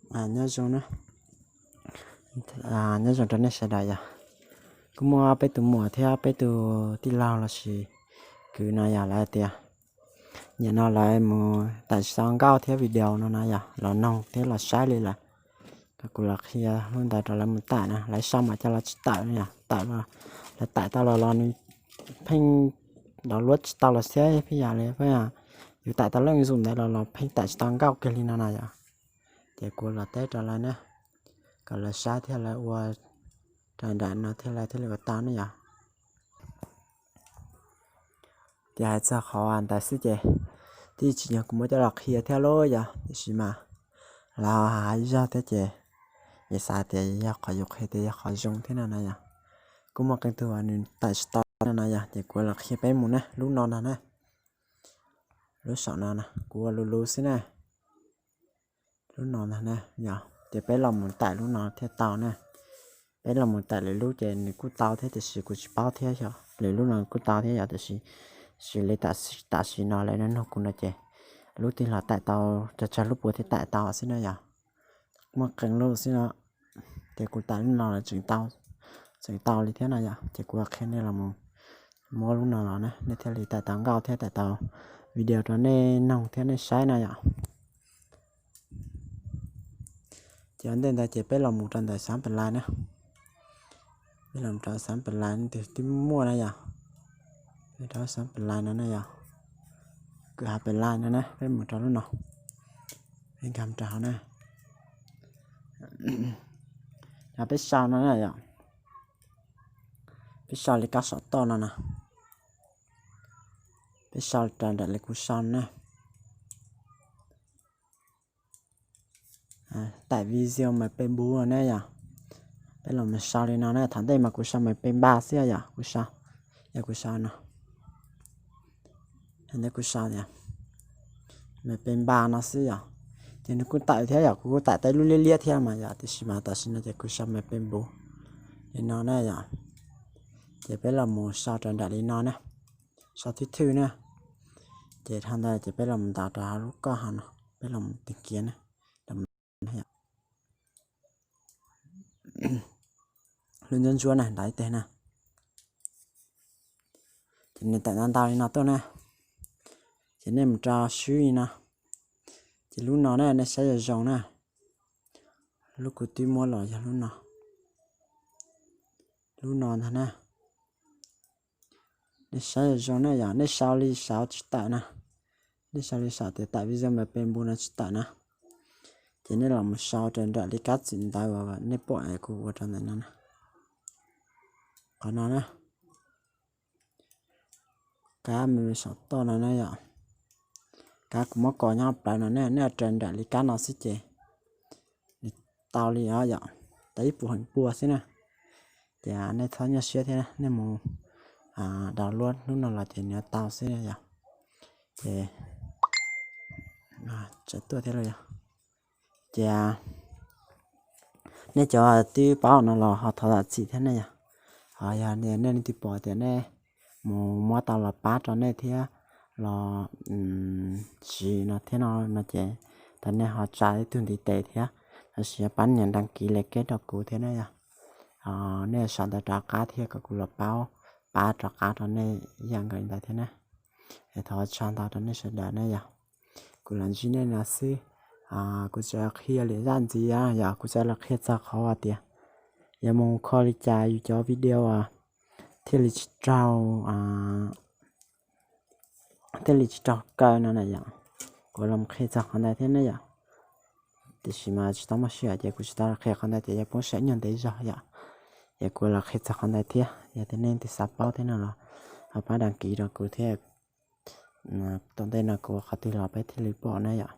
Nyob zoo, nyob zoo rau nej sawv daws yog. Kuj muaj peb tus muam thiab peb tus tij laug los sis kwv no yog lawv tias nim no lawv mus taim tsis tau nkauj thiab video no na yog, los noog thiab los saib li lawm. Kuv los qhia lub ntawd rau lawv mus taim na, lawv sau mas cov los tsis tawm no yog, tawm los lawv taim tau los los nws pheej download tsis tau los thiab, pheej yam li yus taim tau leej zum ntawd los los pheej taim tsis tau nkauj kiag li no na yog. Ces kuv los teb rau lawv na, kom lawv saib thiab lawv ua raws nraim no thiab lawv thiaj li ua tau ne yog. Ces hais txog qhov ntawd xwb ces twb tsis yog kuv muab coj los qhia thiab lauj yog, tiam sis mas lawv hais ib zaug thiab ces xav tias yog qhov yus qhia tias yog qhov zoo thiab no na yog. Kuj muaj qee tug nws taim tsis tau no na yog, ces kuv los qhia peb mus na, lub no ntag na. Lub saum no na kuv ua luv luv xwb na. Lub no ntag na yog, ces peb los mus taim lub no thiaj tau na. Peb los mus taim lwm lub ces nws kuj tau thiab tiam sis kuv tsis paub thiab yog, lwm lub no kuj tau thiab yog tiam sis, xws li tam sim no lawv nug kuv no ces lub twg los taim tau, tsawg tsawg lub puav thiaj taim tau xwb na yog. Muaj qee lub xwb no, ces kuv taim lub no los tseem tau li thiab na yom, ces kuv qhia nej los mus muab lub no los na, nej thiaj li taim tau nkauj thiab taim tau video rau nej noog thiab nej saib na yom. Ces ua ntej ntawd ces peb los mus rau ntawm xav pes lais na. Peb los rau xav pes lais twg twb muaj na yom. Peb rau xav pes lais no na yom. Kwv hav pes lais no na, peb mus rau lub no. Peb nkag rau hauv na. Peb sau no na yom. Peb sau li kab saum toj no na. Peb sau raws nraim li kuv sau na. Taim video mas pes npus ne yom. Peb los mus sau li no na, thaum ntej mas kuv sau mas pes npa xwb yom, kuv sau, yog kuv sau no. Thaum ntej kuv sau tias mas pes npa no xwb yom. Ces nws kuj taim thiab yom, kuv kuj taim tau ib lub liab liab thiab mas yom, tiam sis mas tam sim no ces kuv sau mas pes npus li no na yom. Ces peb los mus sau raws nraim li no na, sau thwj thwj na. Ces dhau ntawd ces peb los mus ntaus rau hauv lub koj hauv no, peb los mus tìm kiếm na. Lub ntsuab ntsuab na, ntaus ib teg na. Ces nws taim ntau ntau li no tuaj na. Ces nej mus rau swb li no. Ces lub no na nej saib zoo zoo na. Lub kuv twb muab los yog lub no. Lub no ntag na. Nej saib zoo zoo na yom, nej sau li sau tsis tawm na. Nej sau li sau tias taim video mas pes npus no tsis tawm na. Ces nej los mus sau raws nraim li kab txim ntawv uas nej pom kuv ua rau ntawm no na. Qhov no na. Kab me saum toj no na yom. Kab kuv muab kos nyob plawv no ne, nej raws nraim li kab no xwb ces nws tau li os yom. Tau ib puas heev pua xwb na. Ces nej txhob nyuaj siab thiab, nej mus download lub no los ces nws tau xwb yom. Ces tsam tuaj thiab los yog. Ces nej cov twb paub no los ho thov zam txim thiab ne yom. Ho yog nej leej twg pom tias nej mus muab tau los pab rau nej thiab los siv no thiab no no ces thov nej ho tsa ib tug ntiv tes thiab, los sis pab nias đăng ký lem keb rau kuv thiab ne yom. Nej sau ntawv rov qab thiab kom kuv los paub pab rov qab rau nej ib yam nkaus li ntawd thiab na. Es thov tsa ntau rau nej sawv daws ne yom. Kuv los ntsib nej no xwb, kuv tsis qhia lwm zaj ntxiv yom, kuv tsuas los qhia txog qhov hais tias yog mus kho li cas yus cov video thiaj li tsis raug thiaj li tsis raug kaw no na yom. Kuv los qhia txog qhov ntawd thiab ne yom. Tiam sis mas tsis tau muaj sij hawm ces kuv tsis tau qhia qhov ntawd tias yog poob siab nyuag ntev zog yom. Ces kuv los qhia txog qhov ntawd thiab, yog tias nej twg xav paub thiab no los ho pab đăng ký rau kuv thiab. Tom ntej no kuv qhov twg los peb thiaj li pom na yom.